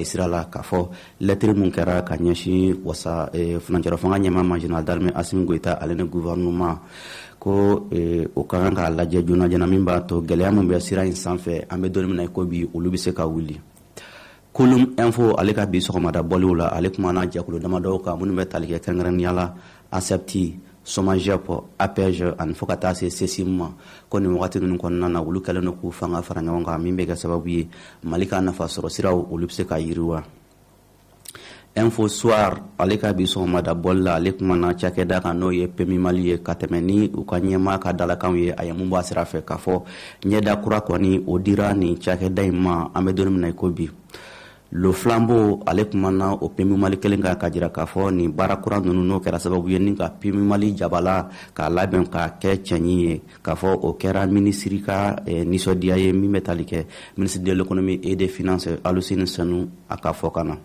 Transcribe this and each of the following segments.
Sira la k'a fɔ lɛtiri min kɛra ka ɲɛsin wasa furancɛrɔ fanga ɲɛmaa ma, général d'armée Asimi Goyita, ale ni gouvernement, ko o ka kan k'a lajɛ joona joona, min b'a to gɛlɛya min bɛ sira in sanfɛ an bɛ don min na i ko bi, olu bɛ se ka wuli. Kolum Info, ale ka bi sɔgɔmada bɔliw la, ale kumana jɛkulu damadɔw kan minnu bɛ tali kɛ kɛrɛnkɛrɛnnenya la ACEPT, SOMAGEP, APEJ ani fo ka taa se CECIM ma, ko nin wagati ninnu kɔnɔna na, olu kɛlen don k'u fanga fara ɲɔgɔn kan, min bɛ kɛ sababu ye Mali ka nafa sɔrɔ siraw, olu bɛ se ka yiriwa. Info Soir, ale ka bi sɔgɔmada bɔli la, ale kumana cakɛda kan n'o ye PMU Mali ye, ka tɛmɛ ni u ka ɲɛmaa ka dalakanw ye. A ye mun bɔ a sira fɛ k'a fɔ ɲɛda kura kɔni o dira nin cakɛda in ma an bɛ don min na i ko bi. Le Flambeau, ale kumana o PMU Mali kelen kan, ka jira k'a fɔ nin baara kura ninnu, n'o kɛra sababu ye ni ka PMU Mali jabala k'a labɛn k'a kɛ cɛɲi ye, k'a fɔ o kɛra minisiri ka nisɔndiya ye, min bɛ tali kɛ ministre de l'Économie et des Finances, Alusine Sanu, a ka fɔ kan na.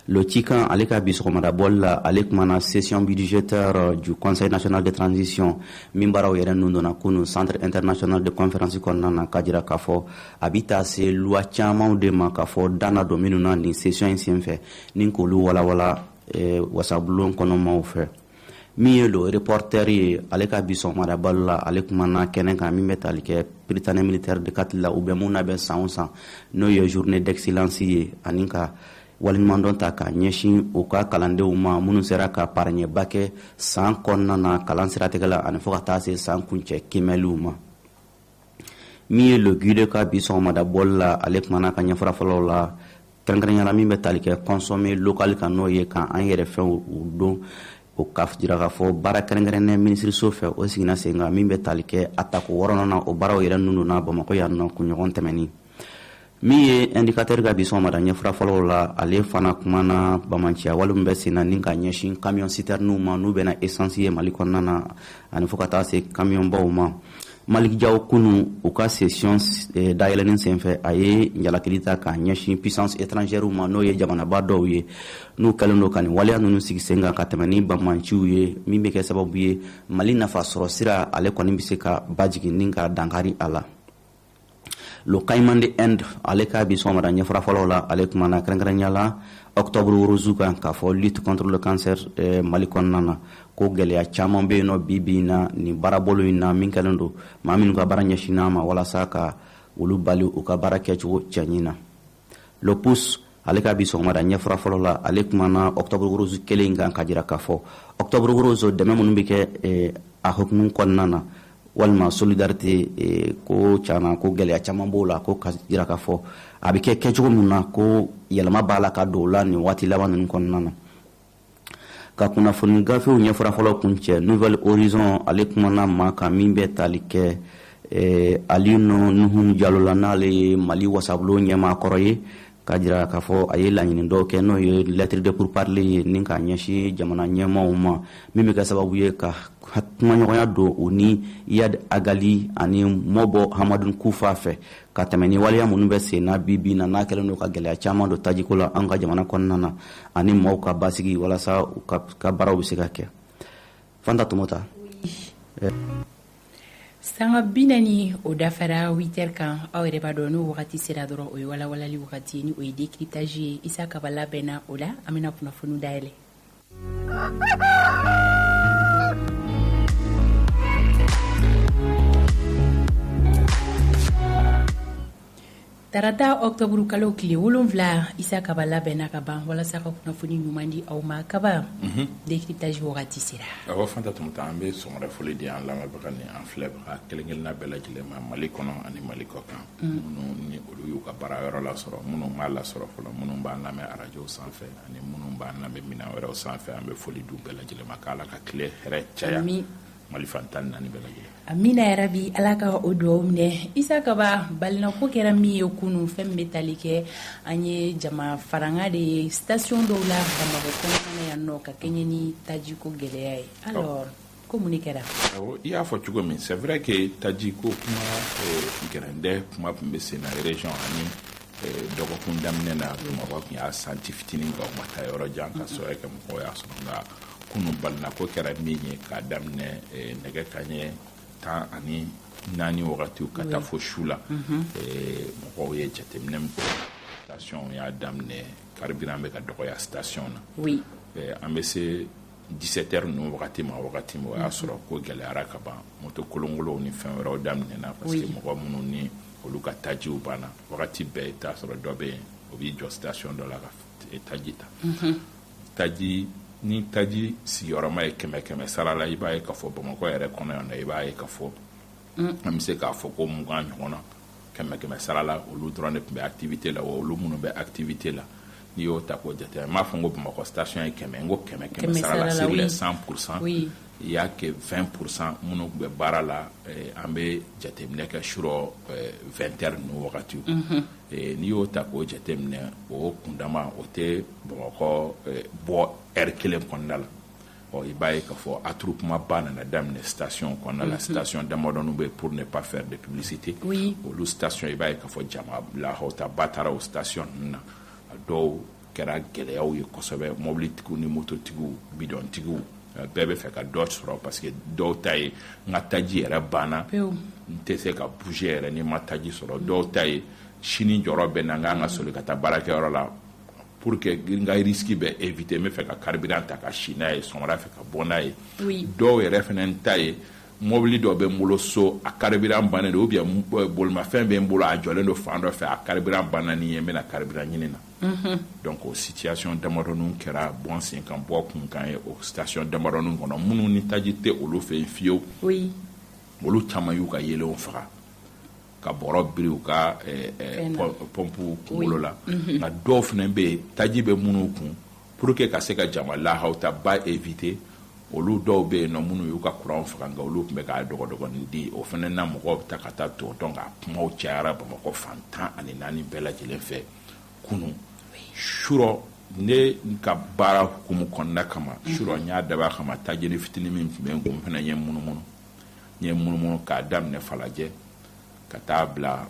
Le Cikan, ale ka bi sɔgɔmada bɔli la, ale kumana session budgétaire du Conseil national de transition min baaraw yɛrɛ nun donna kunu Centre international de conférence kɔnɔna na, ka jira k'a fɔ a bi taa se loi camanw de ma, k'a fɔ dan na don minnu na nin session in senfɛ, ni k'olu walawala wasabulon kɔnɔmaw fɛ. Min ye Le Reporter ye, ale ka bi sɔgɔmada balo la, ale kumana kɛnɛ kan min bɛ tali kɛ Prytanée militaire de Kati la, u bɛ mun labɛn san o san, n'o ye journée d'excellence ye, ani ka waleɲumandɔn ta k'a ɲɛsin u ka kalandenw ma minnu sera ka paraɲɛba kɛ san kɔnɔna na kalan siratigɛ la, ani fo ka taa se san kuncɛ kimɛliw ma. Min ye Le Guide ka bi sɔgɔmada bɔli la, ale kumana ka ɲɛfara fɔlɔw la, kɛrɛnkɛrɛnyala min bɛ tali kɛ consommer local kan, n'o ye k'an yɛrɛ fɛnw don o, ka jira k'a fɔ baara kɛrɛnkɛrɛnnen minisiriso fɛ, o siginna sen kan, min bɛ tali kɛ a tako wɔɔrɔnan na. O baaraw yɛrɛ ninnu donna Bamakɔ yan nɔ kunɲɔgɔn tɛmɛnin. Min ye Indicateur ka bi sɔgɔmada ɲɛfura fɔlɔw la, ale fana kumana bamanciya wale min bɛ sen na ni ka ɲɛsin camion citernew ma, n'u bɛna essence ye Mali kɔnɔna na, ani fo ka taa se camion baw ma. Malick Diaw, kunu u ka session dayɛlɛnni senfɛ, a ye jalakili ta k'a ɲɛsin puissance étrangère ma, n'o ye jamanaba dɔw ye, n'u kɛlen don ka nin waleya ninnu sigi sen kan ka tɛmɛ ni bamanciw ye, min bɛ kɛ sababu ye Mali nafa sɔrɔ sira, ale kɔni bɛ se ka bajigin ni ka dankari a la. Le Caïman de Inde, ale ka bi sɔgɔmada ɲɛfara fɔlɔw la, ale kumana kɛrɛnkɛrɛnya la octobre rose kan, k'a fɔ lutte contre le cancer Mali kɔnɔna na, ko gɛlɛya caman bɛ yen nɔ bi bi in na nin baarabolo in na, min kɛlen don maa minnu ka baara ɲɛsinna ma walasa ka olu bali u ka baara kɛcogo cɛɲi na. Le Pouce, ale ka bi sɔgɔmada ɲɛfura fɔlɔ la, ale kumana octobre rose kelen kan, ka jira k'a fɔ octobre rose dɛmɛ minnu bɛ kɛ a hukumu kɔnɔna na, walima solidarité, ko caman, ko gɛlɛya caman b'o la, ko ka jira k'a fɔ a bɛ kɛ kɛcogo min na, ko yɛlɛma b'a la ka don o la nin waati laban ninnu kɔnɔna na. Ka kunnafoni gafew ɲɛfura fɔlɔ kun cɛ, Nouvel Horizon, ale kumana maa kan min bɛ tali kɛ Alioune Nouhoum Diallo la, n'ale ye Mali wasabulon ɲɛmaa kɔrɔ ye, ka jira k'a fɔ a ye laɲini dɔw kɛ, n'o ye lettre de pourparlers ye ni k'a ɲɛsin jamana ɲɛmaaw ma, min bɛ kɛ sababu ye ka kumaɲɔgɔnya don u ni Iyad Ag Ghali ani Mɔbɔ Hamadu Kufa fɛ, ka tɛmɛ ni waleya minnu bɛ sen na bi bi na, n'a kɛlen don ka gɛlɛya caman don tajiko la an ka jamana kɔnɔna na, ani maaw ka basigi walasa u ka baaraw bɛ se ka kɛ. Fanta Tomota. Sanga 40 o dafara 8 heures kan. Aw yɛrɛ b'a dɔn, n'o wagati sera dɔrɔn, o ye walawalali wagati ye, ni o ye décryptage ye. Isa Kaba labɛnna o la, an bɛna kunnafoni dayɛlɛ. Tarata octobre kalo tile 7, Isa Kaba labɛnna ka ban walasa ka kunnafoni ɲuman di aw ma. Kaba, décryptage wagati sera. Awɔ, Fanta Tomota, an bɛ sɔgɔmada foli di an lamɛnbaga ni an filɛbaga kelen kelenna bɛɛ lajɛlen ma Mali kɔnɔ ani Mali kɔ kan, minnu ni olu y'u ka baara yɔrɔ lasɔrɔ, minnu m'a lasɔrɔ fɔlɔ, minnu b'an lamɛn arajow sanfɛ ani minnu b'an lamɛn minɛn wɛrɛw sanfɛ. An bɛ foli d'u bɛɛ lajɛlen ma, k'Ala ka tile hɛrɛ caya Mali fan 14 bɛɛ lajɛlen. Amina yarabi, Ala ka o dugawu minɛ. Isa Kaba, balinako kɛra min ye kunun, fɛn min bɛ tali kɛ an ye jama faranga de ye station dɔw la Bamakɔ kɔnɔna na yan nɔ, ka kɛɲɛ ni tajiko gɛlɛya ye. Alors, ko mun de kɛra? Awɔ, i y'a fɔ cogo min, c'est vrai que tajiko kuma gɛrɛndɛ kuma tun bɛ sen na région ani dɔgɔkun daminɛ na. Bamakɔ tun y'a santi fitinin, nka o ma taa yɔrɔ jan ka sɔrɔ kɛ mɔgɔw y'a sɔrɔ. Nka kunun balinako kɛra min ye, k'a daminɛ nɛgɛ kaɲɛ 14 wagatiw ka taa fo su la, mɔgɔw ye jateminɛ min kɛ. Station y'a daminɛ, carburant bɛ ka dɔgɔya station na. An bɛ se 17 heures ninnu wagati ma, wagati min o y'a sɔrɔ ko gɛlɛyara ka ban, moto kolonkolonw ni fɛn wɛrɛw daminɛna, parce que mɔgɔ minnu ni olu ka tajiw banna, wagati bɛɛ i t'a sɔrɔ dɔ bɛ yen, o b'i jɔ station dɔ la ka taji ta. Taji ni taji sigiyɔrɔma ye 100 100 sara la, i b'a ye k'a fɔ Bamakɔ yɛrɛ kɔnɔ yan nɔ, i b'a ye k'a fɔ an bɛ se k'a fɔ ko 20 ɲɔgɔn na, 100 100 sara la, olu dɔrɔn de tun bɛ activité la. Wa olu minnu bɛ activité la, n'i y'o ta k'o jate, n m'a fɔ n ko Bamakɔ station ye 100, n ko 100 100 sara la, sur les 100%, il y a que 20% minnu tun bɛ baara la. An bɛ jateminɛ kɛ surɔ 20 heures ninnu wagatiw. N'i y'o ta k'o jateminɛ, o kundama o tɛ Bamakɔ bɔ heure kelen kɔnɔna la. Ɔ, i b'a ye k'a fɔ attroupement ba nana daminɛ station kɔnɔna la. Station damadɔni bɛ, pour ne pas faire de publicité, olu station, i b'a ye k'a fɔ jama lahawtaba taara o station ninnu na. A dɔw kɛra gɛlɛyaw ye kosɛbɛ. Mobilitigiw ni mototigiw, bidɔntigiw, bɛɛ bɛ fɛ ka dɔ sɔrɔ, parce que dɔw ta ye n ka taji yɛrɛ banna, n tɛ se ka bouger yɛrɛ ni ma taji sɔrɔ. Dɔw ta ye sini jɔyɔrɔ bɛ na, n kan ka soli ka taa baarakɛyɔrɔ la, pour que n ka risque bɛ éviter, n bɛ fɛ ka carburant ta ka si n'a ye sɔgɔmada fɛ ka bɔ n'a ye. Dɔw yɛrɛ fana ta ye mobili dɔ bɛ n bolo so, a carburant bannen don, ou bien bolimafɛn bɛ n bolo, a jɔlen don fan dɔ fɛ, a carburant banna ni ye, n bɛna carburant ɲini na. Donc o situation damadɔninw kɛra bɔn sen kan bɔ kun kan ye o station damadɔninw kɔnɔ. Minnu ni taji tɛ olu fɛ yen fiyewu, olu caman y'u ka yelenw faga ka bɔrɔ biri u ka pɔnpu kunkolo la. Nka dɔw fana bɛ yen, taji bɛ minnu kun, pour que ka se ka jama lahawtaba éviter, olu dɔw bɛ yen nɔ minnu y'u ka courant faga, nka olu tun bɛ k'a dɔgɔdɔgɔnin di, o fana na mɔgɔw bɛ taa ka taa to. Donc a kumaw cayara Bamakɔ fan 14 bɛɛ lajɛlen fɛ kunun surɔ. Ne ka baara hukumu kɔnɔna kama, surɔ n y'a dabɔ a kama, tajini fitinin min tun bɛ n kun, n fana ye munumunu, n ye munumunu k'a daminɛ Falajɛ ka taa bila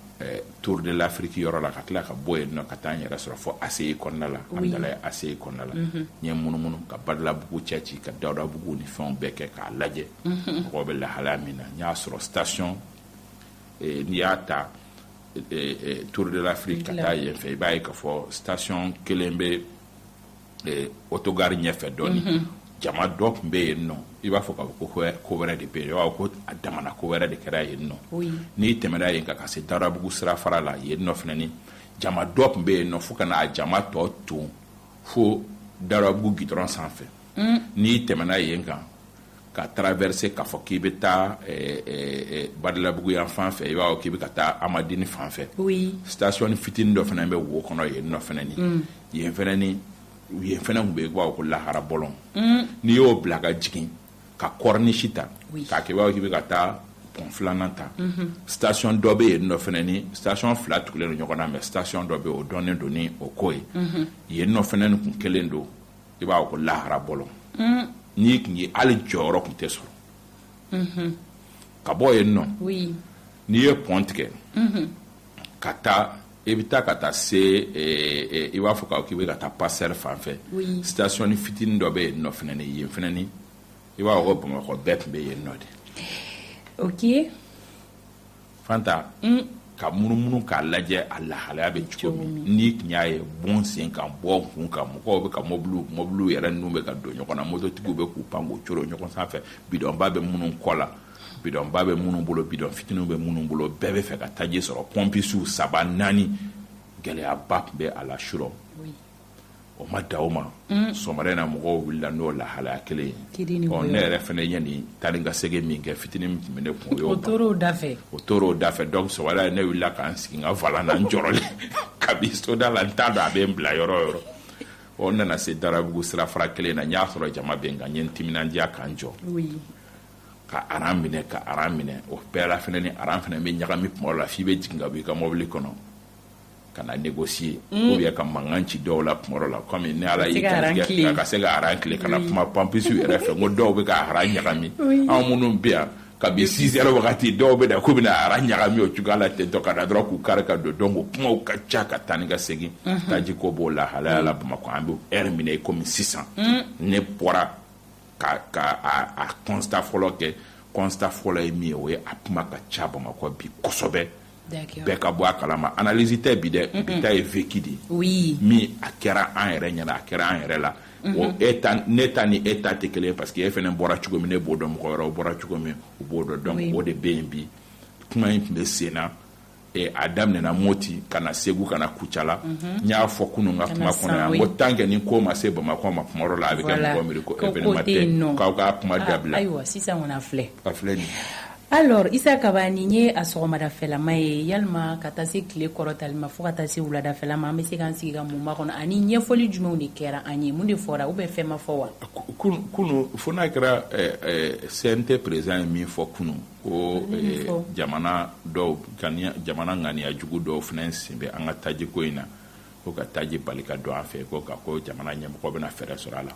Tour de l'Afrique yɔrɔ la, ka tila ka bɔ yen nɔ ka taa n yɛrɛ sɔrɔ fo ACI kɔnɔna la, Amudalayi ACI kɔnɔna la. N ye munumunu ka Badalabugu cɛ ci, ka Dawudabugu ni fɛnw bɛɛ kɛ k'a lajɛ mɔgɔw bɛ lahalaya min na. N y'a sɔrɔ station, n'i y'a ta Tour de l'Afrique ka taa yen fɛ, i b'a ye k'a fɔ station kelen bɛ autogare ɲɛfɛ dɔɔni, jama dɔ tun bɛ yen nɔ, i b'a fɔ k'a fɔ ko ko wɛrɛ de bɛ yen, i b'a fɔ ko a damana ko wɛrɛ de kɛra yen nɔ. N'i tɛmɛna yen kan ka se Dawudabugu sirafara la, yen nɔ fana ni jama dɔ tun bɛ yen nɔ, fo ka n'a jama tɔ ton fo Dawudabugu gidɔrɔn sanfɛ. N'i tɛmɛna yen kan ka traverser k'a fɔ k'i bɛ taa Badalabugu yan fan fɛ, i b'a fɔ k'i bɛ ka taa Amadini fan fɛ, station fitinin dɔ fana bɛ wo kɔnɔ yen nɔ fana ni yen fana ni yen fana tun bɛ yen, i b'a fɔ ko lahara bɔlɔn. N'i y'o bila ka jigin ka corniche ta k'a kɛ i b'a fɔ k'i bɛ ka taa pont filanan ta, station dɔ bɛ yen nɔ fana ni station fila tugulen don ɲɔgɔn na, mais station dɔ bɛ yen, o dɔnnen don ni o ko ye. Yen nɔ fana tun kelen don, i b'a fɔ ko lahara bɔlɔn. N'i tun ye hali jɔyɔrɔ tun tɛ sɔrɔ ka bɔ yen nɔ. N'i ye pont tigɛ ka taa, i bɛ taa ka taa se, i b'a fɔ k'i bɛ ka taa Pasteur fan fɛ, station fitinin dɔ bɛ yen nɔ fana ni yen fana ni i b'a fɔ ko Bamakɔ bɛɛ tun bɛ yen nɔ de. Fanta, ka munumunu k'a lajɛ a lahalaya bɛ cogo min, n'i tun y'a ye bon sen kan bɔ kun kan, mɔgɔw bɛ ka mobiliw yɛrɛ ninnu bɛ ka don ɲɔgɔn na, mototigiw bɛ k'u pan k'u coro ɲɔgɔn sanfɛ, bidɔnba bɛ minnu kɔ la, bidɔnba bɛ minnu bolo, bidɔn fitininw bɛ minnu bolo, bɛɛ bɛ fɛ ka taji sɔrɔ, pɔnpisiw saba naani, gɛlɛyaba tun bɛ a la surɔ. O ma da o ma, sɔgɔmada in na mɔgɔw wulila n'o lahalaya kelen ye. Ɔ, ne yɛrɛ fana ye nin taa ni ka segin min kɛ, fitinin min tun bɛ ne kun, o y'o o tor'o da fɛ. O tor'o da fɛ. Donc sɔgɔmada in ne wulila k'an sigi n ka volant na, n jɔrɔlen kabi soda la, n t'a dɔn a bɛ n bila yɔrɔ o yɔrɔ. Ɔ, n nana se Darabugu sirafara kelen na, n y'a sɔrɔ jama bɛ n kan, n ye n timinandiya k'an jɔ ka rang minɛ, ka rang minɛ. O bɛɛ la fana ni rang fana bɛ ɲagami tuma dɔ la, f'i bɛ jigin ka bɔ i ka mobili kɔnɔ ka na négocier ou bien ka mankan ci dɔw la tuma dɔ la, comme ni Ala y'i garijɛgɛ ka se ka rang tilen ka na kuma pompiste yɛrɛ fɛ, n ko dɔw bɛ ka rang ɲagami. Anw minnu bɛ yan kabi 6 heures wagati, dɔw bɛ na k'u bɛna rang ɲagami o cogoya la ten tɔ, ka na dɔrɔn k'u kari ka don. Donc o kumaw ka ca ka taa ni ka segin. Taji ko b'o lahalaya la Bamakɔ, an bɛ heure min na i komi sisan. Ne bɔra ka a constat fɔlɔ kɛ. Constat fɔlɔ ye min ye, o ye a kuma ka ca Bamakɔ bi kosɛbɛ. Bɛɛ ka bɔ a kalama, analyse tɛ bi dɛ, bi ta ye vécu de ye. Min a kɛra an yɛrɛ ɲɛna, a kɛra an yɛrɛ la. O e ta, ne ta ni e ta tɛ kelen ye, parce que e fɛnɛ bɔra cogo min, ne b'o dɔn, mɔgɔ wɛrɛw bɔra cogo min, u b'o dɔn. Donc o de bɛ yen bi. Kuma in tun bɛ sen na, a daminɛna Moti ka na Segu, ka na Kucala. N y'a fɔ kunun ka kuma kɔnɔ yan ko tant que ni ko ma se Bamakɔ ma, kuma dɔ la a bɛ kɛ mɔgɔ miiri ko événement tɛ, k'aw ka kuma dabila. Ayiwa, sisan kɔni a filɛ. A filɛ nin. Alors Isa Kaba, nin ye a sɔgɔmadafɛlama ye, yalima ka taa se tile kɔrɔtali ma, fo ka taa se wuladafɛla ma, an bɛ se k'an sigi ka mun makɔnɔ, ani ɲɛfɔli jumɛnw de kɛra an ye? Mun de fɔra ou bien fɛn ma fɔ wa? Kunu, fo n'a kɛra CNT président ye min fɔ kunu, ko jamana dɔw, jamana ŋaniya jugu dɔw fana sen bɛ an ka tajiko in na, ko ka taji bali ka don an fɛ, ko ka ko jamana ɲɛmɔgɔ bɛna fɛɛrɛ sɔrɔ a la.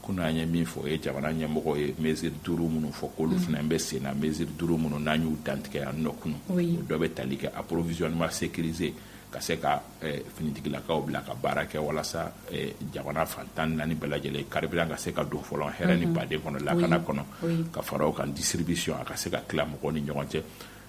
Kunu an ye min fɔ, o ye jamana ɲɛmɔgɔ ye mesure 5 minnu fɔ, k'olu fana bɛ sen na. Mesure 5 minnu n'an y'u dantigɛ yan nɔ kunu, o dɔ bɛ tali kɛ approvisionnement sécurisé, ka se ka finitigilakaw bila ka baara kɛ walasa jamana fan 14 bɛɛ lajɛlen carburant ka se ka don fɔlɔ hɛrɛ ni baden kɔnɔ, lakana kɔnɔ, ka fara o kan distribution a ka se ka tila mɔgɔw ni ɲɔgɔn cɛ,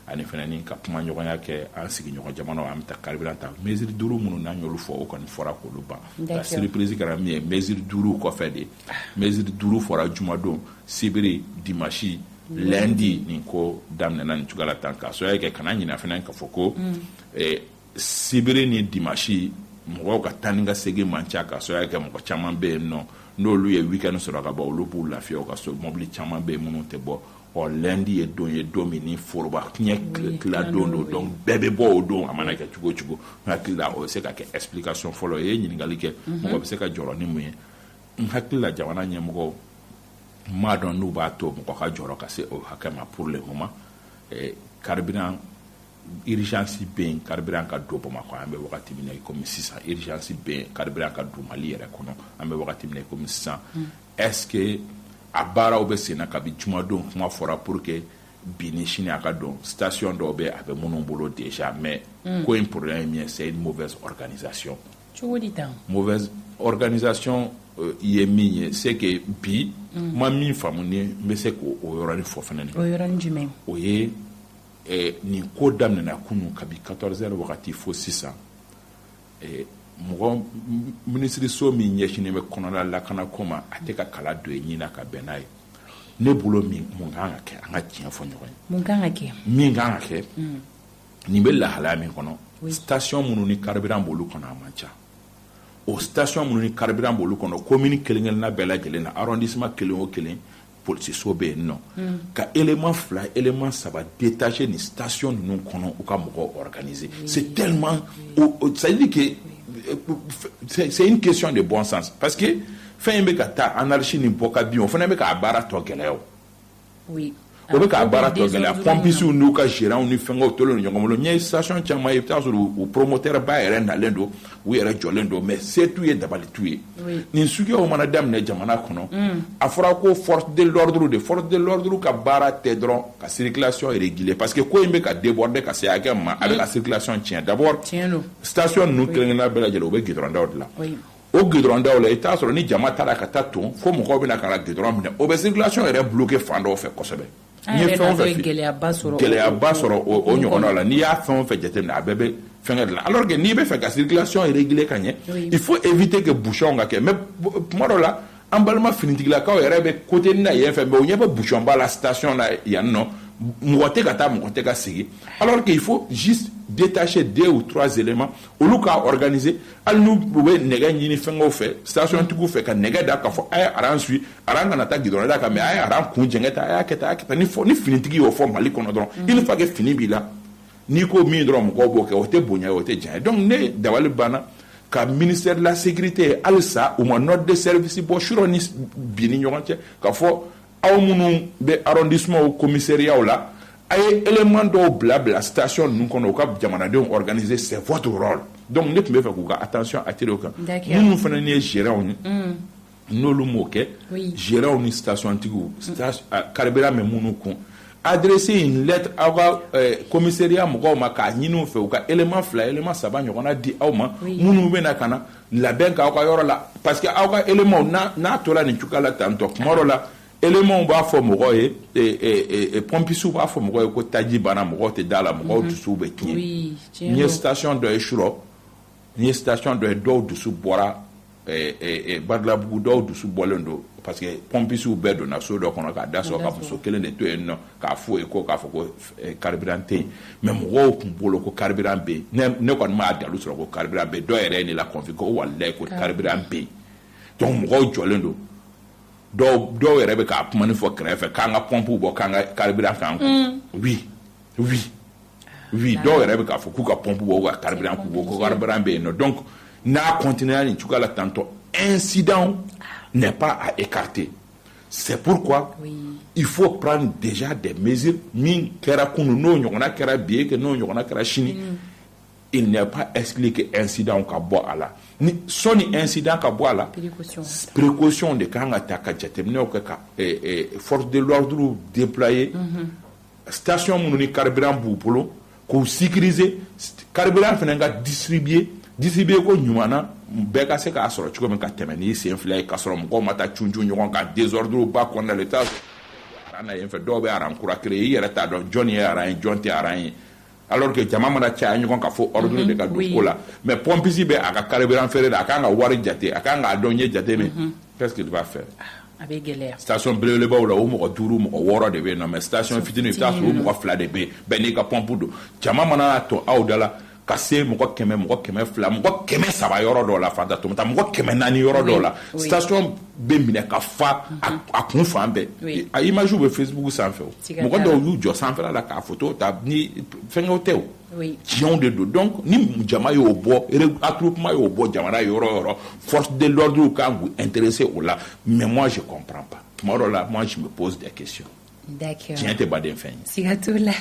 ani fana ni ka kuma ɲɔgɔnya kɛ an sigiɲɔgɔn jamanaw, an bɛ taa carburant ta. Mesure 5 minnu n'an y'olu fɔ, o kɔni fɔra k'olu ban. La surprise kɛra min ye, mesure 5 kɔfɛ de, mesure 5 fɔra jumadon, sibiri, dimanche, lundi, nin ko daminɛna nin cogoya la tan. K'a sababu kɛ, kana ɲinɛ fana k'a fɔ ko sibiri ni dimanche mɔgɔw ka taa ni ka segin man ca, k'a sababu kɛ mɔgɔ caman bɛ yen nɔ, n'olu ye week-end sɔrɔ ka ban, olu b'u lafiya u ka so, mobili caman bɛ yen minnu tɛ bɔ. Ɔ lundi ye don ye, don min ni foroba tiɲɛ tila don don, donc bɛɛ bɛ bɔ o don, a mana kɛ cogo o cogo. N hakili la, o bɛ se ka kɛ explication fɔlɔ ye. I ye ɲininkali kɛ, mɔgɔ bɛ se ka jɔrɔ ni mun ye? N hakili la, jamana ɲɛmɔgɔw, n m'a dɔn n'u b'a to mɔgɔ ka jɔrɔ ka se o hakɛ ma. Pour le moment, carburant urgence bɛ yen, carburant ka don Bamakɔ, an bɛ wagati min na i komi sisan. Urgence bɛ yen, carburant ka don Mali yɛrɛ kɔnɔ, an bɛ wagati min na i komi sisan. Est-ce que a baaraw bɛ sen na kabi jumadon kuma fɔra pour que bi ni sini a ka don? Station dɔw bɛ, a bɛ minnu bolo déjà, mais ko in problème ye min ye, c'est une mauvaise organisation. Cogo di tan? Mauvaise organisation ye min ye, c'est que bi ma min faamu ni n bɛ se k'o yɔrɔnin fɔ fɛnɛ. O yɔrɔnin jumɛn? O ye nin ko daminɛna kunun kabi 14 heures wagati fo sisan, mɔgɔ minisiriso min ɲɛsinnen bɛ kɔnɔna lakanako ma, a tɛ ka kala don i ɲin na ka bɛn n'a ye. Ne bolo, min mun kan ka kɛ, an ka tiɲɛ fɔ ɲɔgɔn ye. Mun kan ka kɛ? Min kan ka kɛ, nin bɛ lahalaya min kɔnɔ, station minnu ni carburant b'olu kɔnɔ, a man ca. O station minnu ni carburant b'olu kɔnɔ, commune kelen kelenna bɛɛ lajɛlen na, arrondissement kelen o kelen, polisiso bɛ yen nɔ, ka élément 2, élément 3 détaché nin station ninnu kɔnɔ, u ka mɔgɔw organiser. C'est tellement, ça veut dire que c'est une question de bon sens, parce que fɛn in bɛ ka taa anarchie ni bɔ ka bin, o fana bɛ k'a baara tɔ gɛlɛya. O o bɛ k'a baara tɔ gɛlɛya. Pompistes n'u ka gérants ni fɛngɛw tolen don ɲɔgɔn bolo. N ye station caman ye, i bɛ taa sɔrɔ u promoteur ba yɛrɛ nalen don, u yɛrɛ jɔlen don, mais se t'u ye, dabali t'u ye. Nin suguyaw mana daminɛ jamana kɔnɔ, a fɔra ko force de l'ordre de, force de l'ordre ka baara tɛ dɔrɔn ka circulation réguler, parce que ko in bɛ ka déborder ka se hakɛ ma, a bɛ ka circulation tiɲɛ d'abord. Station ninnu kelen kelenna bɛɛ lajɛlen, u bɛ goudron daw de la. O goudron daw la, i t'a sɔrɔ ni jama taara ka taa ton fo mɔgɔw bɛna ka na goudron minɛ, o bɛ circulation yɛrɛ bloquer fan dɔw fɛ kosɛbɛ. N'i ye fɛn o fɛn, gɛlɛyaba sɔrɔ o ɲɔgɔnna la. N'i y'a fɛn o fɛn jateminɛ, a bɛɛ bɛ fɛnkɛ de la, alors que n'i bɛ fɛ ka circulation réguler ka ɲɛ, il faut éviter que bouchon ka kɛ. Mais tuma dɔ la, an balima finitigilakaw yɛrɛ bɛ côté na yen fɛ, mais u ɲɛ bɛ bouchon ba la station na yan nɔ, mɔgɔ tɛ ka taa, mɔgɔ tɛ ka segin, alors qu'il faut juste détacher deux ou trois éléments, olu k'a organiser. Hali n'u bɛ nɛgɛ ɲini fɛngɛw fɛ, station tigiw fɛ, ka nɛgɛ da k'a fɔ a ye rang suit, rang kana taa goudron da kan, mais a ye rang kun jɛngɛ ta, a y'a kɛ tan, a y'a kɛ tan. Ni fɔ ni finitigi y'o fɔ Mali kɔnɔ dɔrɔn, une fois que fini b'i la, n'i ko min dɔrɔn, mɔgɔw b'o kɛ. O tɛ bonya ye, o tɛ diya ye. Donc ne dabali banna ka ministère de la Sécurité, halisa u ma note de service bɔ surɔ ni bi ni ɲɔgɔn cɛ k'a fɔ aw minnu bɛ arrondissement commissariat la, a ye élément dɔw bila bila station ninnu kɔnɔ, u ka jamanadenw organiser, c'est votre rôle. Donc ne tun bɛ fɛ k'u ka attention attirer o kan. Minnu fana ye gérants ye, n'olu m'o kɛ, gérants ni station tigiw, carburant bɛ minnu kun, adresser une lettre aw ka commissariat mɔgɔw ma k'a ɲini u fɛ u ka élément 2, élément 3 ɲɔgɔnna di aw ma, minnu bɛna ka na labɛn k'aw ka yɔrɔ la, parce que aw ka élément n'a tora nin cogoya la tantɔ, tuma dɔ la Éléments b'a fɔ mɔgɔw ye, pompiste b'a fɔ mɔgɔw ye ko taji banna, mɔgɔw tɛ da la, mɔgɔw dusuw bɛ tiɲɛ. N ye station dɔ ye surɔ, n ye station dɔ ye, dɔw dusu bɔra Badalabugu, dɔw dusu bɔlen don parce que pompiste bɛɛ donna so dɔ kɔnɔ k'a da sɔgɔ, ka muso kelen de to yen nɔ k'a fɔ ye ko k'a fɔ ko carburant tɛ yen. Mais mɔgɔw tun bolo ko carburant bɛ yen. Ne kɔni m'a dalu sɔrɔ ko carburant bɛ yen. Dɔw yɛrɛ ye ne la confier ko walayi ko carburant bɛ yen. Donc mɔgɔw jɔlen don, dɔw yɛrɛ bɛ k'a kumani fɔ kɛrɛfɛ k'an ka pompe bɔ, k'an ka carburant k'an kun. Oui, oui, oui, dɔw yɛrɛ bɛ k'a fɔ k'u ka pompe bɔ, k'u ka carburant k'u bɔ, ko carburant bɛ yen nɔ. Donc n'a continué nin cogoya la tantôt, incident n'est pas à écarter. C'est pourquoi il faut prendre déjà des mesures. Min kɛra kunun, n'o ɲɔgɔnna kɛra bi ye, que n'o ɲɔgɔnna kɛra sini, il n'est pas exclu que incident ka bɔ a la. Ni sɔnni incident ka bɔ a la, précaution de kan ka ta, ka jateminɛw kɛ, ka force de l'ordre déployer station minnu ni carburant b'u bolo, k'u sécuriser, carburant fana ka distribuer ko ɲuman na, bɛɛ ka se k'a sɔrɔ cogo min ka tɛmɛ n'i sen fila ye, k'a sɔrɔ mɔgɔw ma taa cun cun ɲɔgɔn kan désordre ba kɔnɔna la. I t'a sɔrɔ rang na yen fɛ, dɔw bɛ rang kura créer, i yɛrɛ t'a dɔn jɔn ye rang ye, jɔn tɛ rang ye, alors que jama mana caya ɲɔgɔn kan, fo ordre de ka don ko la. Mais pompiste bɛ a ka carburant feere la, a kan ka wari jate, a kan k'a dɔn n ye jate min, qu'est-ce qu'il va faire? A bɛ gɛlɛya. Station belebelebaw la, o mɔgɔ 5, mɔgɔ 6 de bɛ yen nɔ, mais station fitinin, i bɛ taa sɔrɔ o mɔgɔ 2 de bɛ yen, bɛɛ n'i ka pompe don. Jama mana to aw da la ka se mɔgɔ 100, mɔgɔ 200, mɔgɔ 300 yɔrɔ dɔw la, fanta tɔmɔta, mɔgɔ 400 yɔrɔ dɔw la, station bɛ minɛ ka fa a kun fan bɛɛ. A image bɛ Facebook sanfɛ, o mɔgɔ dɔw y'u jɔ sanfɛla la k'a photo ta, ni fɛnkɛw tɛ, o tiɲɛw de don. Donc ni jama y'o bɔ, attroupement y'o bɔ jamana yɔrɔ o yɔrɔ, force de l'ordre kan k'u intéresser o la. Mais moi, je comprends pas, tuma dɔw la, moi, je me pose des questions. D'accord. Tiɲɛ tɛ baden fɛn ye. Siga t'o la.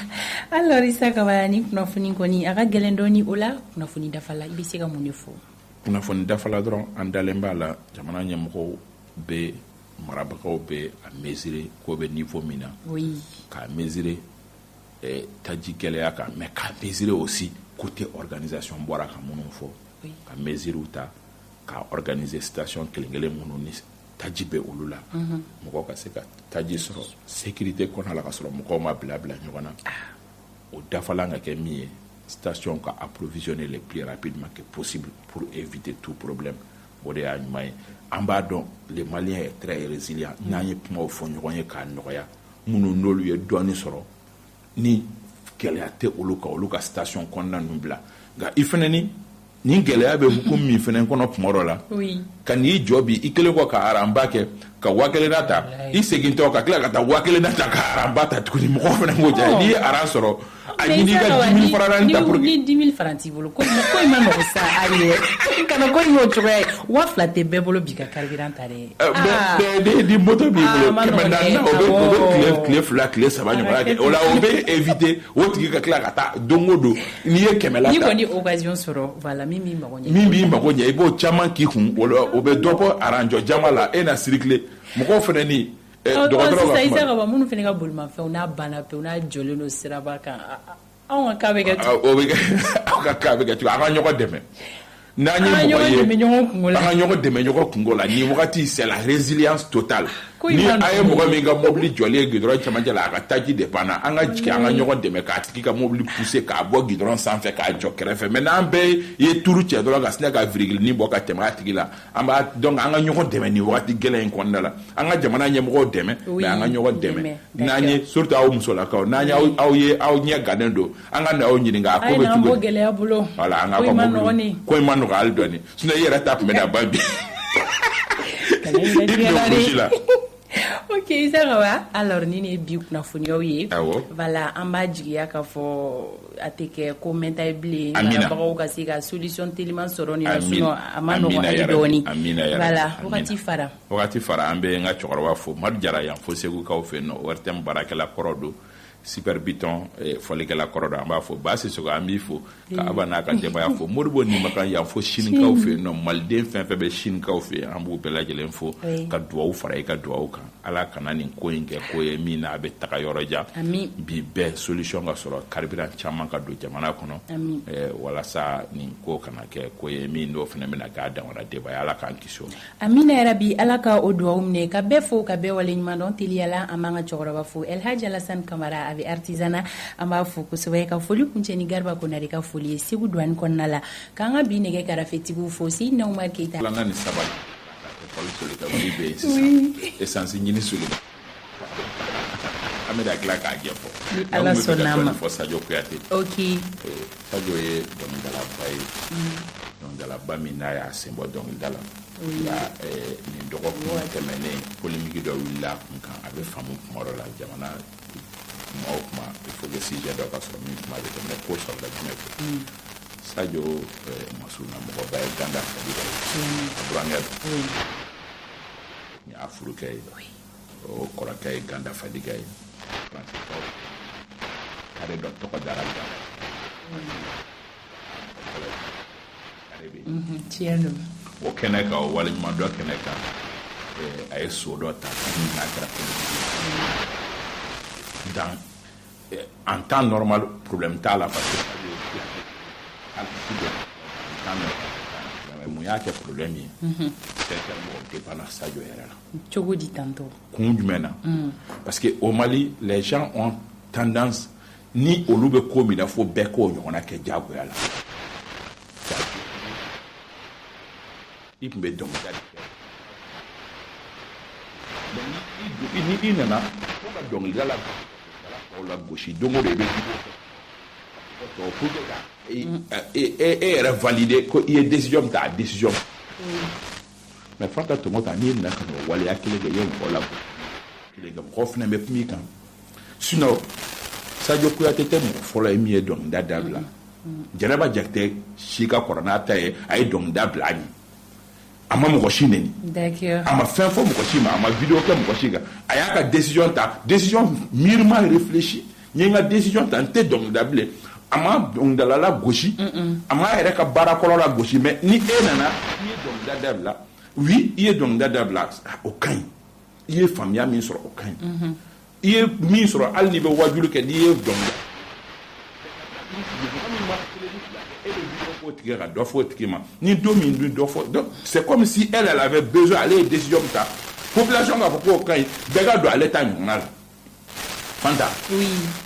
Alors Isa Kaba, ni kunnafoni kɔni a ka gɛlɛn dɔɔni, o la kunnafoni dafa la, i bɛ se ka mun de fɔ? Kunnafoni dafa la dɔrɔn, an dalen b'a la, jamana ɲɛmɔgɔw bɛ, marabagaw bɛ a mesurer ko bɛ niveau min na, k'a mesurer taji gɛlɛya kan, mais k'a mesurer aussi côté organisation bɔra ka minnu fɔ, ka mesures ta ka organiser station kelen kelen minnu ni taji bɛ olu la, mɔgɔw ka se ka taji sɔrɔ sécurité kɔnɔna la, ka sɔrɔ mɔgɔw ma bila bila ɲɔgɔn na. O dafalan ka kɛ min ye, station ka approvisionner le plus rapidement que possible pour éviter tout problème, o de y'a ɲuman ye. An b'a dɔn, le Malien est très résilient. N'an ye kumaw fɔ ɲɔgɔn ye k'a nɔgɔya, minnu n'olu ye dɔɔni sɔrɔ, ni gɛlɛya tɛ olu kan, olu ka station kɔnɔna ninnu bila. Nka i fɛnɛ ni nin gɛlɛya bɛ hukumu min fɛnɛ kɔnɔ, tuma dɔ la, ka n'i jɔ bi, i kelen kɔ ka rang ba kɛ ka 1000 na ta, i segintɔ ka tila ka taa 1000 na ta ka rang ba ta tuguni, mɔgɔw fɛnɛ b'o diya. N'i ye rang sɔrɔ, a ɲini i ka 10 000 francs ta pour que ni 10 000 francs t'i bolo, ko in ma nɔgɔn sa, hali yɛrɛ kana ko in y'o cogoya ye, 2000 tɛ bɛɛ bolo bi ka carburant ta dɛ. Mais ni moto b'i bolo, 400 na, o bɛ tile 2, tile 3 ɲɔgɔnna kɛ. O la, o bɛ éviter o tigi ka tila ka taa don o don n'i ye 100 la ta. N'i kɔni ye occasion sɔrɔ, voilà, min b'i mago ɲɛ. Min b'i mago ɲɛ, i b'o caman k'i kun, o la o bɛ dɔ bɔ rang jɔ jama la, e na circuler mɔgɔw fana ni dɔgɔtɔrɔ ka kuma. Sisan Isa Kaba, minnu fana ka bolimafɛnw n'a banna pewu, n'a jɔlen don siraba kan, anw ka cas bɛ kɛ O bɛ kɛ, aw ka cas bɛ kɛ cogo, an ka ɲɔgɔn dɛmɛ n'an ye mɔgɔ ye, an ka ɲɔgɔn dɛmɛ ɲɔgɔn kungo la. Nin wagati, c'est la résilience totale. Ni a ye mɔgɔ min ka mobili jɔlen ye goudron cɛmancɛ la, a ka taji de banna, an ka jigin, an ka ɲɔgɔn dɛmɛ k'a tigi ka mobili pousser k'a bɔ goudron sanfɛ k'a jɔ kɛrɛfɛ. Mais n'an bɛɛ ye turu cɛ dɔrɔn ka sinɛ ka virgule bɔ ka tɛmɛ a tigi la, an b'a donc an ka ɲɔgɔn dɛmɛ nin wagati gɛlɛn in kɔnɔna la. An ka jamana ɲɛmɔgɔw dɛmɛ, mais an ka ɲɔgɔn dɛmɛ n'an ye, surtout aw musolakaw, n'an ye aw ye aw ɲɛ gannen don, an ka na aw ɲininka a ko bɛ cogo di. Gɛlɛya bolo. Voilà, an ka mobili ko in ma nɔgɔ hali dɔɔni, sinon i yɛrɛ ta tun bɛ na ban bi, i tun bɛ gosi la. Ok Isa Kaba, alors ni ye bi kunnafoniyaw ye. Voilà, an b'a jigiya k'a fɔ a tɛ kɛ ko mɛnta ye bilen, marabagaw ka se ka solution teliman sɔrɔ nin na, sinon a ma nɔgɔn hali dɔɔni. Voilà, wagati fara. Wagati fara, an bɛ n ka cɛkɔrɔba fo, Madu Jara, yan fo Segukaw fɛ yen nɔ, ORTM baarakɛla kɔrɔ don. Super Biton fɔlikɛla kɔrɔ don, an b'a fo. Ba Sisoko, an b'i fo, ka Aba n'a ka denbaya fo. Modibo Nimakan yan fo Sinikaw fɛ yen nɔ, maliden fɛn fɛn bɛ Sinikaw fɛ yen, an b'u bɛɛ lajɛlen fo, ka duwawu fara i ka duwawu kan. Ala kana nin ko in kɛ ko ye min n'a bɛ taga yɔrɔ jan. Bi bɛɛ solution ka sɔrɔ, carburant caman ka don jamana kɔnɔ, walasa nin ko kana kɛ ko ye min n'o fana bɛna k'a danwara débat ye. Ala k'an kisi o ma. Amina yarabi, Ala ka o duwawu minɛ. Ka bɛɛ fo, ka bɛɛ waleɲuman dɔn. Teliyala, an b'an ka cɛkɔrɔba fo, Elhaji Alassane Kamara, a bɛ artisanat, an b'a fo kosɛbɛ. Ka foli kuncɛ ni Garba Konare ka foli ye Segu douane kɔnɔna la. K'an ka bi nɛgɛ karafetigiw fo, Seyidina Umar Keyita. Filanan ni saba école soli ka wuli bɛ yen sisan, essence ɲini soli, an bɛna tila k'a ɲɛfɔ. Ni Ala sɔnna a ma. Fɔ Sadio Kuyate. Sadio ye dɔnkilidalaba ye, dɔnkilidalaba min n'a y'a sen bɔ dɔnkilida la. Nka nin dɔgɔkun tɛmɛnen, polémique dɔ wulila a kun kan. A bɛ faamu, kuma dɔ la, jamana kuma o kuma, il faut que sujet dɔ ka sɔrɔ min kuma bɛ kɛ. Mais ko sɔrɔla jumɛn fɛ? Sadio masuruna mɔgɔba ye, Ganda Fadiga ye, a burankɛ don, ni a furukɛ ye, o kɔrɔkɛ ye Ganda Fadiga ye. Faransikaw kare dɔ tɔgɔ dara Ganda. Tiɲɛ don. O kɛnɛ kan, o waleɲuman dɔ kɛnɛ kan, a ye so dɔ ta n'a kɛra dans en temps normal, problème t'a la, parce que en temps normal. Mun y'a kɛ problème ye? Sincèrement, o dépend Sadio yɛrɛ la. Cogo di tantôt? Kun jumɛn na? Parce que au Mali, les gens ont tendance, ni olu bɛ ko min na, fo bɛɛ k'o ɲɔgɔnna kɛ diyagoya la. I tun bɛ dɔnkilida de kɛ, ni i nana ko ka dɔnkilida la tɔw la gosi, don o don i bɛ vidéo kɛ tɔw pour que ka e yɛrɛ valider ko i ye décision min ta, a décision. Mais Fanta Tɔmɔta, n'i nana ka n'o waleya kelen kɛ, i ye mɔgɔ la kelen kɛ, mɔgɔw fana bɛ kuma i kan. Sinon Sadio Kuyate tɛ mɔgɔ fɔlɔ ye min ye dɔnkilida dabila. Jɛnɛba Jakite si ka kɔrɔ n'a ta ye, a ye dɔnkilida bila a ɲɛ, a ma mɔgɔ si neni, a ma fɛn fɔ mɔgɔ si ma, a ma vidéo kɛ mɔgɔ si kan. A y'a ka décision ta, décision mûrement réfléchie. N ye n ka décision ta, n tɛ dɔnkilida bilen. A ma dɔnkilidala la gosi, a ma yɛrɛ ka baarakɔrɔ la gosi. Mais ni e nana, i ye dɔnkilida dabila, oui, i ye dɔnkilida dabila, o ka ɲi. I ye faamuya min sɔrɔ, o ka ɲi. I ye min sɔrɔ, hali n'i bɛ wajulu kɛ, n'i ye dɔnkilida, e bɛ vidéo k'o tigi ka dɔ fɔ o tigi ma, ni don min dun dɔ fɔ. Donc c'est comme si elle, elle avait besoin, ale ye décision min ta, population k'a fɔ k'o ka ɲi, bɛɛ ka don ale ta ɲɔgɔnna la. Fanta,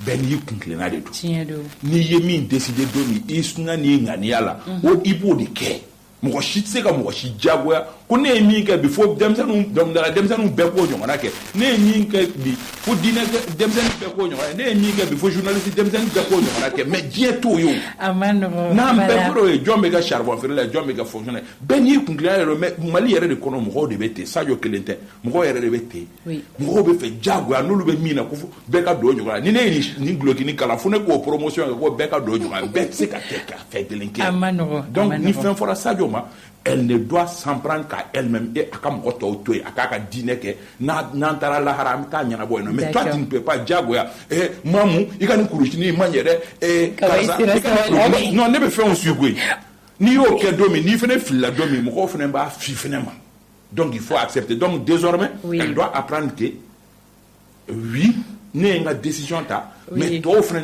bɛɛ n'i kun tilenna de don. Tiɲɛ don. N'i ye min décider don min, i suna n'i ŋaniya la, o i b'o de kɛ. Mɔgɔ si tɛ se ka mɔgɔ si diyagoya ko ne ye min kɛ bi, fo denmisɛnninw, dɔnkilidala denmisɛnninw bɛɛ k'o ɲɔgɔnna kɛ. Ne ye min kɛ bi, fo diinɛ denmisɛnnin bɛɛ k'o ɲɔgɔnna kɛ. Ne ye min kɛ bi, fo journaliste denmisɛnnin bɛɛ k'o ɲɔgɔnna kɛ. Mais diɲɛ t'o ye o. A ma nɔgɔn. N'an bɛɛ kɛra o ye, jɔn bɛ kɛ charbon feere la, jɔn bɛ kɛ fonctionnaire? Bɛɛ n'i kun tilenna de don. Mais Mali yɛrɛ de kɔnɔ, mɔgɔw de bɛ ten. Sadio kelen tɛ, mɔgɔw yɛrɛ de bɛ ten. Mɔgɔw bɛ fɛ diyagoya, n'olu bɛ min na, ko fo bɛɛ ka don o ɲɔgɔn na. Ni ne ye nin dulokini kalan, fo ne k'o promotion kɛ ko bɛɛ ka don o ɲɔgɔn na. Bɛɛ tɛ se ka kɛ ka fɛn kelen kɛ. A ma nɔgɔn. Donc ni fɛn fɔra Sadio ma, elle ne doit s'en prendre qu'à elle-même et a ka mɔgɔ tɔw to yen, a k'a ka diinɛ kɛ. N'an taara lahara, an bɛ taa ɲɛnabɔ yen nɔ. Mais toi, tu ne peux pas diyagoya. Mamu, i ka nin kurusini ma ɲɛ dɛ. Karisa, i ka nin kurusini, non, ne bɛ fɛnw suit koyi. N'i y'o kɛ don min, n'i fana filila don min, mɔgɔw fana b'a f'i fana ma. Donc il faut accepter. Donc désormais, elle doit apprendre que oui, ne ye n ka décision ta, mais tɔw fana,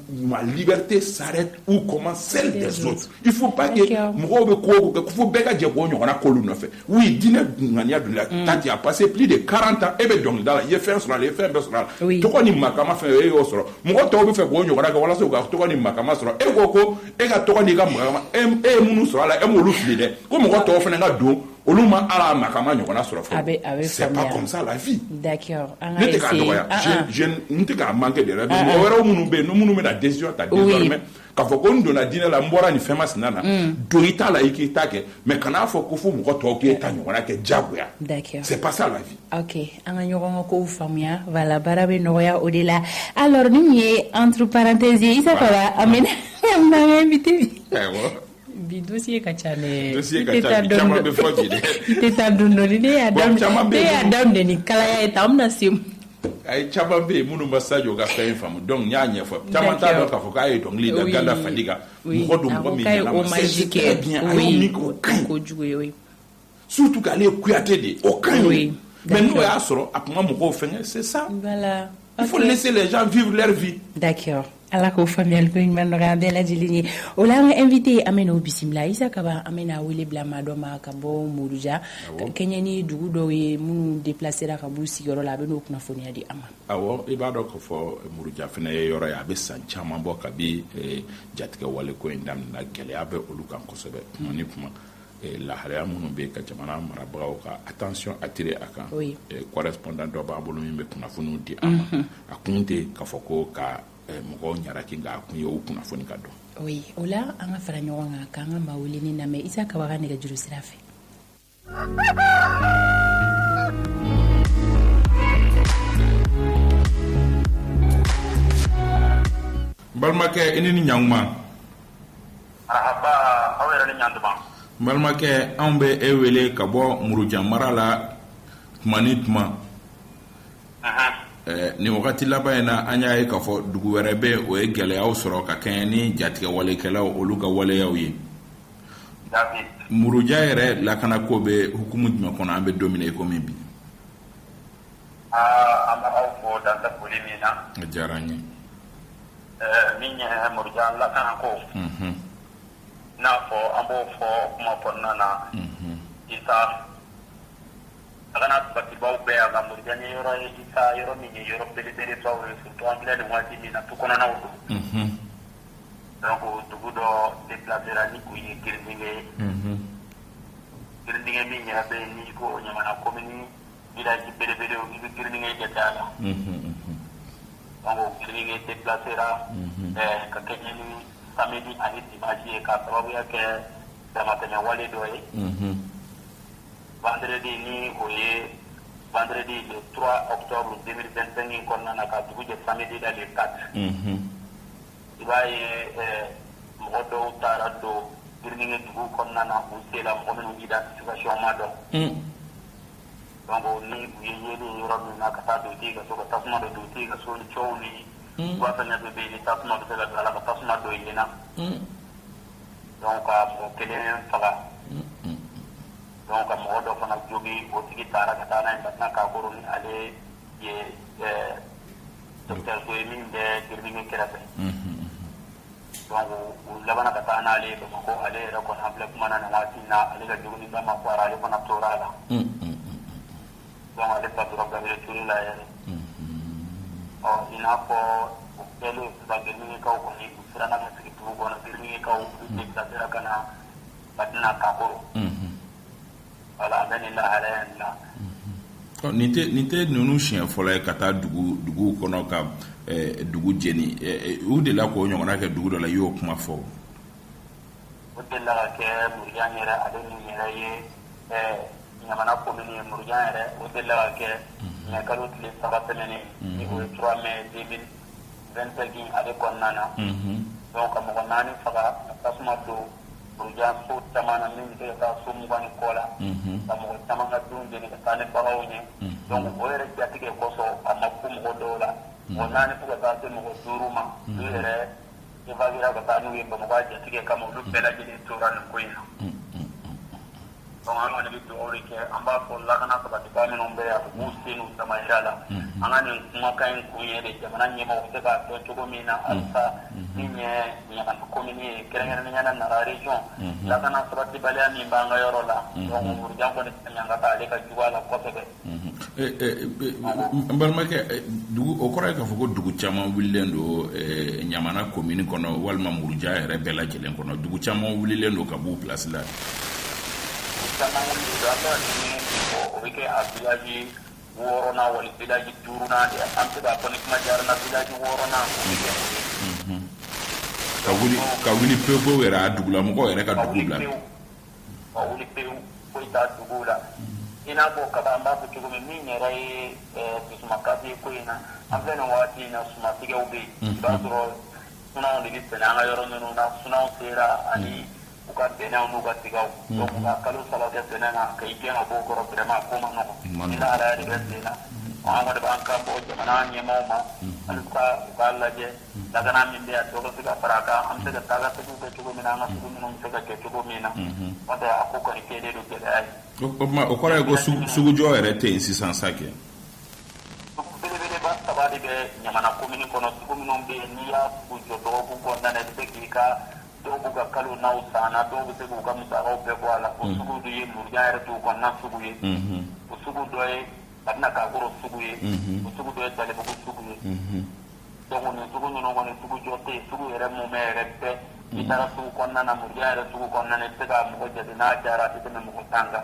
ma liberté s'arrête où commence celle des autres. Il faut pas que mɔgɔw bɛ ko o ko kɛ, fo bɛɛ ka jɛ k'o ɲɔgɔnna k'olu nɔfɛ. Oui, diinɛ ŋaniya donna la. Tu as passé plus de 40 ans, e bɛ dɔnkilida la, i ye fɛn sɔrɔ a la, i ye fɛn bɛɛ sɔrɔ a la. Tɔgɔ ni makama fɛn, e y'o sɔrɔ. Mɔgɔ tɔw bɛ fɛ k'o ɲɔgɔnna kɛ walasa u ka tɔgɔ ni makama sɔrɔ. E ko ko e ka tɔgɔ n'i ka makama, e ye minnu sɔrɔ a la, e m'olu fili dɛ. Ko mɔgɔ tɔw fana ka don, olu ma ala makama ɲɔgɔnna sɔrɔ fɔlɔ. A bɛ C'est pas comme ça la vie. D'accord. Ne tɛ k'a dɔgɔya, n tɛ k'a manquer de yɛrɛ. Mɔgɔ wɛrɛw minnu bɛ yen, minnu bɛna décision ta désormais, k'a fɔ ko n donna diinɛ la, n bɔra nin fɛn masina na, don i ta la, i k'i ta kɛ, mais kan'a fɔ ko fo mɔgɔ tɔw k'e ta ɲɔgɔnna kɛ diyagoya. C'est pas ça la vie. Ok, an ka ɲɔgɔn ka kow faamuya, voilà, baara bɛ nɔgɔya o de la. Alors ni ye entre parenthèses ye, Isa Kaba, an bɛna an ka invité bi. Awɔ. Bi dossier ka ca dɛ. Dossier ka ca bi, caman bɛ fɔ bi dɛ. I tɛ taa dɔɔni dɔɔni. Ne y'a daminɛ, ne y'a daminɛ ni kalaya ye tan, an bɛna se. Ayi, caman bɛ yen minnu ma Sadio ka fɛn in faamu. Donc n y'a ɲɛfɔ, caman t'a dɔn k'a fɔ k'a ye dɔnkili da Ganda Fadiga. Mɔgɔ don, mɔgɔ min ɲɛna ma, c'est très bien, a y'o min kɛ, o ka ɲi. Kojugu ye, oui. Surtout k'ale ye Kuyate de ye, o ka ɲi. Mais n'o y'a sɔrɔ a tun ma mɔgɔw fɛngɛ, c'est ça. Voilà. Il faut laisser les gens vivre leur vie. D'accord. Ala k'o faamuyali ko ɲuman nɔgɔya an bɛɛ lajɛlen ye. O la, an ka invité, an bɛ n'o bisimila. Isa Kaba, an bɛna wele bila maa dɔ ma ka bɔ Muruja, ka kɛɲɛ ni dugu dɔw ye minnu déplacera ka b'u sigiyɔrɔ la. A bɛ n'o kunnafoniya di an ma. Awɔ, i b'a dɔn k'a fɔ Muruja fana ye yɔrɔ ye, a bɛ san caman bɔ kabi jatigɛ wale ko in daminɛna. Gɛlɛya bɛ olu kan kosɛbɛ. Tuma ni tuma, lahalaya minnu bɛ ka jamana marabagaw ka attention attirer a kan, correspondant dɔ b'an bolo min bɛ kunnafoniw di an ma. A kun tɛ k'a fɔ ko ka mɔgɔw ɲaraki, nka a kun ye o kunnafoni ka dɔn. Oui, o la an ka fara ɲɔgɔn kan k'an ka maa weleni lamɛn Isa Kaba ka nɛgɛjuru sira fɛ. N balimakɛ, i ni ni ɲankuma. Arahaba, aw yɛrɛ ni ɲantuma. N balimakɛ, anw bɛ e wele ka bɔ Murujan mara la tuma ni tuma. Nin wagati laban in na, an y'a ye k'a fɔ dugu wɛrɛ bɛ yen, o ye gɛlɛyaw sɔrɔ ka kɛɲɛ ni jatigɛwalekɛlaw olu ka waleyaw ye. Muruja yɛrɛ lakanako bɛ hukumu jumɛn kɔnɔ an bɛ don min na i komi bi? An bɛ aw fo dan tɛ foli min na. A diyara an ye. Min ye Muruja lakanako, n'a fɔ an b'o fɔ kuma kɔnɔna na, Isa, lakana sabatibaw bɛɛ yan, nka Muruja ni yɔrɔ ye, Isa, yɔrɔ min ye yɔrɔ belebelebaw ye, surtout an filɛ nin waati min na, tu kɔnɔnaw don. Donc dugu dɔ déplacera ni o ye Girindingɛ ye. Girindingɛ min yɛrɛ bɛ yen, n'i ko Ɲamana commune village belebelew, i bɛ Girindingɛ jate a la. Donc Girindingɛ déplacera ka kɛɲɛ ni samedi ani dimanche ye, k'a sababuya kɛ damatɛmɛ wale dɔ ye. Vendredi, ni o ye vendredi le 3 octobre 2025 in kɔnɔna na, ka dugu jɛ samedi la le 4, i b'a ye mɔgɔ dɔw taara don Girindingɛ dugu kɔnɔna na, u sela, mɔgɔ minnu identification ma dɔn. Donc ni u ye yeli ye yɔrɔ min na, ka taa dugutigi ka so, ka tasuma don dugutigi ka so ni cɛw ni u b'a fɛn fɛn bɛ yen ni tasuma bɛ se ka don a la, ka tasuma don yen na. Donc ka mɔgɔ kelen faga, donc ka mɔgɔ dɔ fana jogin. O tigi taara ka taa n'a ye maintenant Kakoro, ni ale ye dɔgɔtɔrɔso ye min bɛ Girindingɛ kɛrɛfɛ. Donc u labanna ka taa n'ale ye Bamakɔ. Ale yɛrɛ kɔni, an filɛ kuma na nin waati in na, ale ka joginida ma bɔ a la, ale fana tora a la. Donc ale fatura Gabriel Touré la yɛrɛ. Ɔ, i n'a fɔ o kɛlen sisan, Girindingɛkaw kɔni, u siranna ka sigi dugu kɔnɔ. Girindingɛkaw, olu déplacera ka na Madina Kakoro. Voilà, an bɛ nin lahalaya in na. Nin tɛ ninnu siɲɛ fɔlɔ ye ka taa dugu duguw kɔnɔ ka dugu jeni. U delila k'o ɲɔgɔnna kɛ dugu dɔ la, i y'o kuma fɔ. O delila ka kɛ Murujan yɛrɛ, ale min yɛrɛ ye Ɲamana commune ye, Murujan yɛrɛ, o delila ka kɛ mai kalo tile 3 tɛmɛnen, ni o ye 3 mai 2025 ale kɔnɔna na. Donc ka mɔgɔ naani faga, ka tasuma don Murujan so caman na min bɛ se ka taa so 20 ni kɔ la, ka mɔgɔ caman ka denw jeni, ka taa ni baganw ye. Donc o yɛrɛ jatigɛ kosɔn, a ma ku mɔgɔ dɔw la, mɔgɔ naani fo ka taa se mɔgɔ duuru ma, olu yɛrɛ évacuera ka taa n'u ye Bamakɔ a jatigɛ kama. Olu bɛɛ lajɛlen tora nin ko in na. Donc an kɔni bɛ dugawu de kɛ. An b'a fɔ lakana sabatibaa minnu bɛ yan, u b'u sen n'u damayira la. An ka nin kumakan in kun ye de, jamana ɲɛmaaw bɛ se k'a dɔn cogo min na halisa, min ye Ɲamana commune ye, kɛrɛnkɛrɛnnenya la Nara région, lakana sabatibaliya min b'an ka yɔrɔ la. Donc Murujan kɔni, ɲangata ale ka jugu a la kosɛbɛ. N balimakɛ, dugu o kɔrɔ ye k'a fɔ ko dugu caman wulilen don Ɲamana commune kɔnɔ, walima Muruja yɛrɛ bɛɛ lajɛlen kɔnɔ, dugu caman wulilen don ka b'u place la. Caman wulilen don. An bɛ ka min fɔ, o bɛ kɛ a village wɔɔrɔnan wali village duurunan de. An bɛ se k'a fɔ ni kuma diyara n na, village wɔɔrɔnan, o bɛ kɛ o ye. Ka wuli pewu pewu yɛrɛ, a dugulamɔgɔw yɛrɛ ka dugu bila. Ka wuli pewu, foyi t'a dugu la. I n'a fɔ kaba, an b'a fɔ cogo min, min yɛrɛ ye dusumakasi ye ko in na, an filɛ nin waati in na, sumatigɛw bɛ yen. I b'a sɔrɔ sunanw de bɛ sɛnɛ an ka yɔrɔ ninnu na. Sunanw sera ani u ka bɛnɛw n'u ka tigaw. Donc ka kalo 3 kɛ sɛnɛ na, ka i gɛn ka bɔ o kɔrɔ, vraiment ko ma nɔgɔn. Ni lahalaya de bɛ sen na. An kɔni b'an kan bɔ jamana ɲɛmaaw ma, halisa u k'a lajɛ lakana min bɛ yan, dɔ ka se ka fara a kan, an bɛ se ka taa ka seginw kɛ cogo min na, an ka sugu minnu bɛ se ka kɛ cogo min na. N'o tɛ, a ko kɔni kɛlen don gɛlɛya ye. O tuma, o kɔrɔ ye ko sugujɔ yɛrɛ tɛ yen sisan sa kɛ? Sugu belebeleba saba de bɛ Ɲamana komini kɔnɔ, sugu minnu bɛ yen, n'i y'a sugu jɔ dɔgɔkun kɔnɔna na, i bɛ se k'i ka, dɔw b'u ka kalo naw san na, dɔw bɛ se k'u ka musakaw bɛɛ bɔ a la. O sugu dɔ ye Murujan yɛrɛ dugu kɔnɔna sugu ye, o sugu dɔ ye Madina Kakɔrɔ sugu ye, o sugu dɔ ye Dalibugu sugu ye. Donc nin sugu ninnu kɔni, sugu jɔ tɛ yen. Sugu yɛrɛ mumɛ yɛrɛ bɛɛ, n'i taara sugu kɔnɔna na, Murujan yɛrɛ sugu kɔnɔna na, i bɛ se ka mɔgɔ jate, n'a cayara a tɛ tɛmɛ mɔgɔ 10 kan.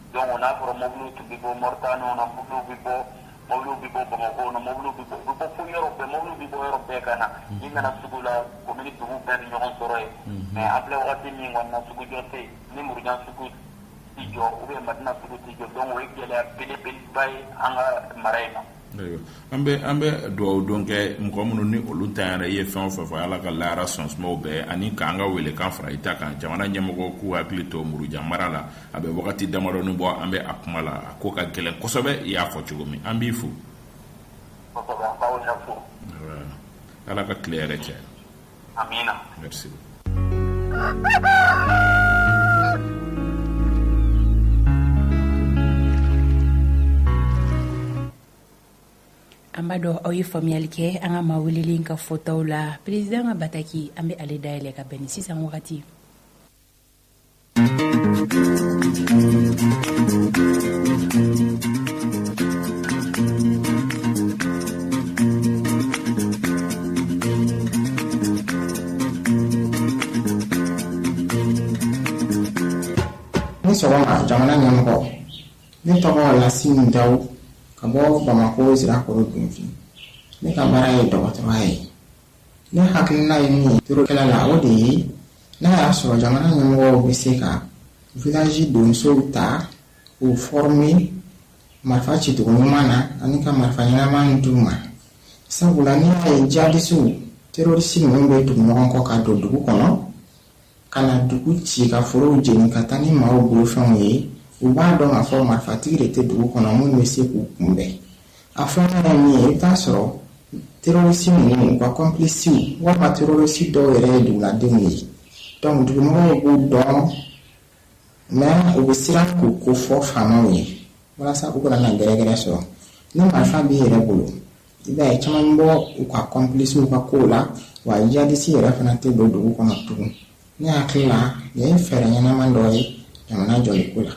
Donc n'a fɔra mobiliw tun bɛ bɔ Moritani na, mobiliw bɛ bɔ Bamakɔ na, mobiliw bɛ bɔ, u bɛ bɔ fo yɔrɔ bɛɛ, mobiliw bɛ bɔ yɔrɔ bɛɛ ka na. N'i nana sugu la, komini dugu bɛɛ bɛ ɲɔgɔn sɔrɔ yen. Mais an filɛ wagati min kɔni na, sugu jɔ tɛ yen. Ni Murujan sugu ti jɔ ou bien Madina sugu ti jɔ, donc o ye gɛlɛya belebeleba ye an ka mara in ma. An bɛ dugawu don kɛ mɔgɔ minnu ni olu tanyara. I ye fɛn o fɛn fɔ, Ala ka lahara sɔn sumaw bɛɛ, ani k'an ka welekan fara i ta kan, jamana ɲɛmɔgɔ k'u hakili to Murujan mara la. A bɛ wagati damadɔni bɔ an bɛ a kuma la, a ko ka gɛlɛn kosɛbɛ. I y'a fɔ cogo min, an b'i fo. Kosɛbɛ, an b'aw yɛrɛ fo. Ala ka tile yɛrɛ cɛ. Amina. Merci. An b'a dɔn aw ye faamuyali kɛ an ka maa welelen ka fɔtaw la. Président ka bataki, an bɛ ale dayɛlɛ ka bɛn ni sisan wagati. Ni sɔgɔma, jamana ɲɛmɔgɔ. Ne tɔgɔ Lasine Daw, ka bɔ Bamako Zirakɔrɔ Dunfin. Ne ka baara ye dɔgɔtɔrɔya ye. Ne hakilina ye min ye terrorikɛlɛ la, o de ye n'a y'a sɔrɔ jamana ɲɛmɔgɔw bɛ se ka village donsow ta k'u former marifa cicogo ɲuman na ani ka marifa ɲɛnama d'u ma, sabula n'i y'a ye jihadisiw, terroriste ninnu bɛ tugu ɲɔgɔn kɔ ka don dugu kɔnɔ ka na dugu ci, ka forow jeni, ka taa ni maaw bolofɛnw ye, u b'a dɔn k'a fɔ marifatigi de tɛ dugu kɔnɔ minnu bɛ se k'u kunbɛn. A filanan ye min ye, i bɛ taa sɔrɔ terroriste ninnu, u ka complices walima terroriste dɔw yɛrɛ ye duguladenw ye. Donc dugumɔgɔw b'u dɔn, mais u bɛ siran k'u ko fɔ faamaw ye walasa u kana na gɛrɛgɛrɛ sɔrɔ. Ni marifa b'i yɛrɛ bolo, i b'a ye caman bɔ u ka complices ka kow la, wa jihadiste yɛrɛ fana tɛ don dugu kɔnɔ tugun. Ne hakili la, nin ye fɛɛrɛ ɲɛnama dɔ ye jamana jɔliko la.